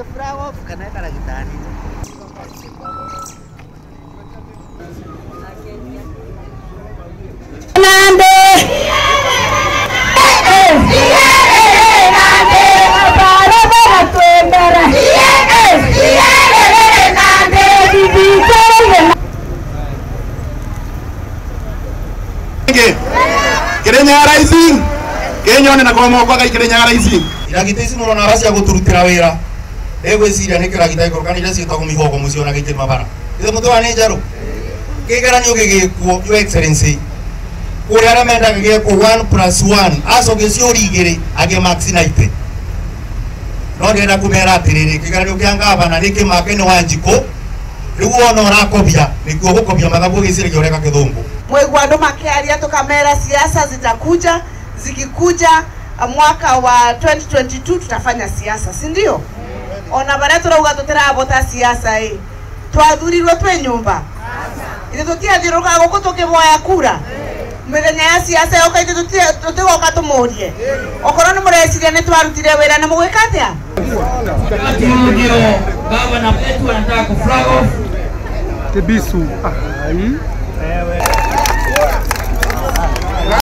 Flag off kana karagita nini. Kirinyaga Rising kinyone na komo kwa gai Kirinyaga Rising. Iragita ici mũrona cia gũtũrutĩra wĩra ndĩgwĩciria nĩ kĩragita igũrũ kana iria ciĩtagwo mihogo mũciona gĩkĩrĩma bara ithe mũtũra nĩ njerũ kĩgeranio gĩgĩkwo, Your Excellency, kũrĩa arĩa mendaga gĩekwo 1 plus 1 acoke ciũri igĩrĩ agĩe marks 90. No ndĩrenda kũmera atĩrĩrĩ, kĩgeranio kĩa ngavana nĩ kĩmake nĩ Wanjikũ. Rĩu wona ũrakobia nĩkuo gũkobia mathabu ũgĩciragia ũreka kĩthũngũ. Mwaigua andũ makĩaria tukamera siasa zitakuja, zikikuja mwaka wa 2022 tutafanya siasa, si ndio? Ona baria turauga tutirabota siasa ĩ, twathurirwo twĩ nyũmba ithe tũtiathiũrũrũkaga gũkũ tũkĩmoya kura mĩthenya ya siasa yoka, ithe tũtigoka tũmũrie okorwo nĩ mũreciria nĩ twarutire wĩra na mũgwĩka atĩa. Wakati huu ndio gavana wetu anataka ku flag off. Tebisu. Ai.